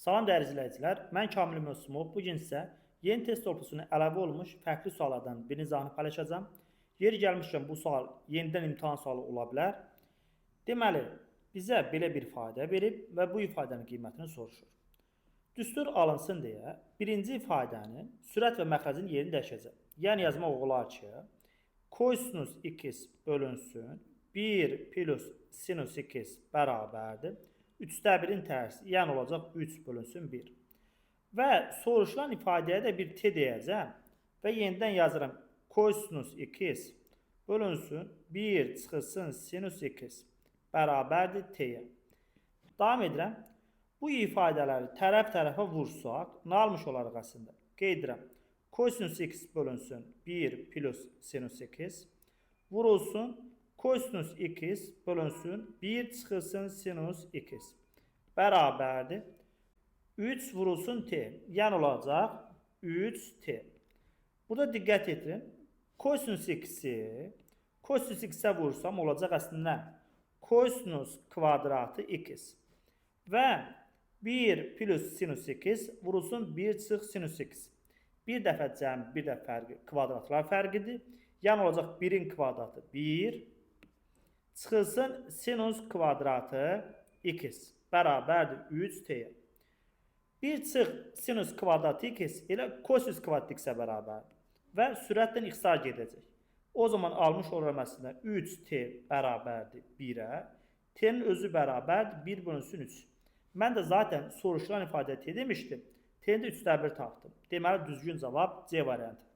Salam dəyərli izləyicilər, mən Kamil Möhsümov. Bu gün sizə yeni test olpusuna əlavə olmuş fərqli suallardan birini izahını paylaşacağam. Yeri gəlmişkən bu sual yenidən imtahan sualı ola bilər. Deməli, bizə belə bir ifadə verib və bu ifadənin qiymətini soruşur. Düstur alınsın deyə birinci ifadənin sürət və məxrəcin yerini dəyişəcəm. Yəni yazmaq olar ki, kosinus x bölünsün 1 plus sinus x bərabərdir 3-də 1-in tərsi, yəni olacaq 3 bölünsün 1. Və soruşulan ifadəyə də bir t deyəcəm və yenidən yazıram kosinus x bölünsün 1 çıxılsın sinus x bərabərdir t-yə. Davam edirəm. Bu ifadələri tərəf-tərəfə vursaq, nə almış olarıq əslində? Qeyd edirəm. Kosinus x bölünsün 1 plus sinus x vurulsun kosinus x bölünsün 1 çıxılsın sinus x bərabərdir 3 vurulsun t. Yəni olacaq 3t. Burada diqqət yetirin. Kosinus x-i kosinus x-ə vursam olacaq əslində kosinus kvadratı x və 1 plus sinus x vurulsun 1 çıx sinus x. Bir dəfə cəm, bir də fərqi kvadratlar fərqidir. Yəni olacaq 1-in kvadratı 1 çıxılsın sinus kvadratı x bərabərdir 3t-yə. 1 çıx sinus kvadratı x elə kosinus kvadrat x-ə bərabərdir və sürətlə ixtisar gedəcək. O zaman almış oluram əslində 3t bərabərdir 1-ə. T-nin özü bərabərdir 1 bölünsün 3. Mən də zaten soruşulan ifadə t demişdim. T-ni də 3-də 1 tapdım. Deməli düzgün cavab C variantı.